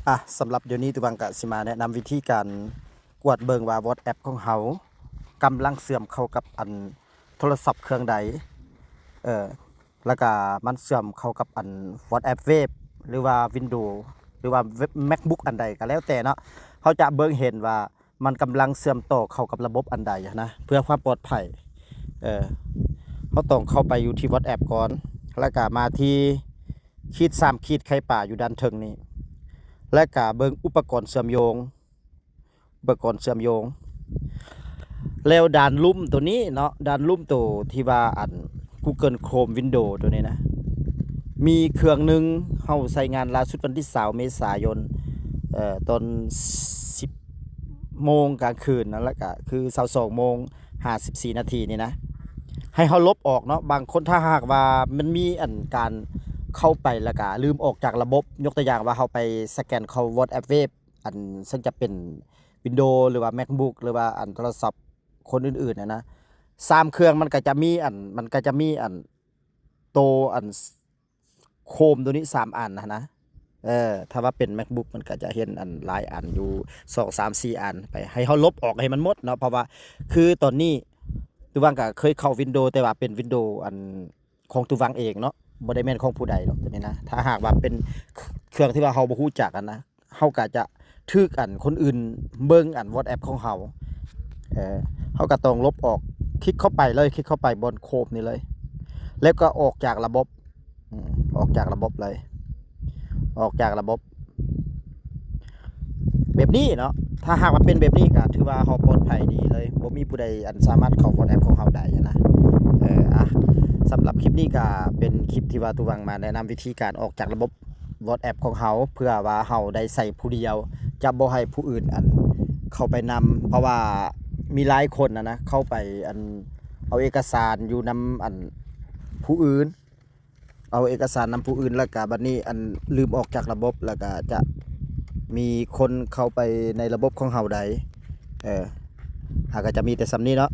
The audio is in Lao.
ອ່ະ ສຳລັບດຽວນີ້ ຕູວັງກະຊິມາແນະນຳວິທີການກວດເບິ່ງວ່າ WhatsApp ຂອງເຮົາກຳລັງເຊື່ອມເຂົ້າກັບອັນໂທລະສັບເຄື່ອງໃດ ເອີ ແລ້ວກະມັນເຊື່ອມເຂົ້າກັບອັນ WhatsApp Web ຫຼືວ່າ Windows ຫຼືວ່າ MacBook ອັນໃດກະແລ້ວແຕ່ເນາະ ເຮົາຈະເບິ່ງເຫັນວ່າ ມັນກຳລັງເຊື່ອມຕໍ່ເຂົ້າກັບລະບົບອັນໃດຫັ້ນນະ ເພື່ອຄວາມປອດໄພ ເອີ ເຮົາຕ້ອງເຂົ້າໄປຢູ່ທີ່ WhatsApp ກ່ອນ ແລ້ວກະມາທີ່ຂີດສາມຂີດໄຂ່ປາຢູ່ດ້ານເທິງນີ້ ແລ້ວກະເບິ່ງອຸປະກອນເຊື່ອມໂຍງ ອຸປະກອນເຊື່ອມໂຍງ ແລ້ວດ້ານລຸ່ມໂຕນີ້ເນາະ ດ້ານລຸ່ມໂຕທີ່ວ່າອັນ Google Chrome Windows ໂຕນີ້ນະ ມີເຄື່ອງໜຶ່ງເຮົາໃຊ້ງານລ່າສຸດວັນທີຊາວເມສາຍົນ ເອີ ຕອນສິບໂມງກາງຄືນນັ້ນ ແລ້ວກະຄືຊາວສອງໂມງຫ້າສິບສີ່ນາທີນີ້ນະ ໃຫ້ເຮົາລົບອອກເນາະ ບາງຄົນຖ້າຫາກວ່າມັນມີອັນການເຂົ້າໄປແລ້ວກະລືມອອກຈາກລະບົບ ຍົກຕົວຢ່າງວ່າເຮົາໄປສະແກນເຂົ້າ WhatsApp Web ອັນເຊິ່ງຈະເປັນ Windows ຫຼືວ່າ MacBook ຫຼືວ່າອັນໂທລະສັບຄົນອື່ນໆຫັ້ນນະ ສາມເຄື່ອງມັນກະຈະມີອັນ ມັນກະຈະມີອັນໂຕອັນ Chrome ໂຕນີ້ສາມອັນຫັ້ນນະ ເອີ ຖ້າວ່າເປັນ MacBook ມັນກະຈະເຫັນອັນຫຼາຍອັນຢູ່ ສອງ ສາມ ສີ່ ອັນ ໄປ ໃຫ້ເຮົາລົບອອກໃຫ້ມັນໝົດເນາະ ເພາະວ່າຄືຕອນນີ້ ຕູວັງກະເຄີຍເຂົ້າ Windows ແຕ່ວ່າເປັນ Windows ອັນ ຂອງຕູວັງເອງເນາະ ບໍ່ໄດ້ແມ່ນຂອງຜູ້ໃດດອກໂຕນີ້ນະ ຖ້າຫາກວ່າເປັນເຄື່ອງທີ່ວ່າເຮົາບໍ່ຮູ້ຈັກຫັ້ນນະ ເຮົາກະຈະຖືກອັນຄົນອື່ນເບິ່ງອັນ WhatsApp ຂອງເຮົາ ເອີ ເຮົາກະຕ້ອງລົບອອກ ຄລິກເຂົ້າໄປເລີຍ ຄລິກເຂົ້າໄປບ່ອນ Chrome ນີ້ເລີຍ ແລ້ວກະອອກຈາກລະບົບ ອືມ ອອກຈາກລະບົບເລີຍ ອອກຈາກລະບົບ ແບບນີ້ເນາະ ຖ້າຫາກວ່າເປັນແບບນີ້ກະຖືວ່າເຮົາປອດໄພດີເລີຍ ບໍ່ມີຜູ້ໃດອັນສາມາດເຂົ້າ WhatsApp ຂອງເຮົາໄດ້ຫັ້ນນະ ເອີ ອ່ະ ສຳລັບຄລິບນີ້ກະເປັນຄລິບທີ່ວ່າຕູວັງມາແນະນຳວິທີການອອກຈາກລະບົບ WhatsApp ຂອງເຮົາ ເພື່ອວ່າເຮົາໄດ້ໃຊ້ຜູ້ດຽວ ຈະບໍ່ໃຫ້ຜູ້ອື່ນອັນເຂົ້າໄປນຳ ເພາະວ່າມີຫຼາຍຄົນຫັ້ນນະ ເຂົ້າໄປອັນເອົາເອກະສານຢູ່ນຳອັນຜູ້ອື່ນ ເອົາເອກະສານນຳຜູ້ອື່ນ ແລ້ວກະບັດນີ້ອັນລືມອອກຈາກລະບົບ ແລ້ວກະຈະມີຄົນເຂົ້າໄປໃນລະບົບຂອງເຮົາໄດ້ ເອີ ຫາກະຈະມີແຕ່ສ່ຳນີ້ເນາະ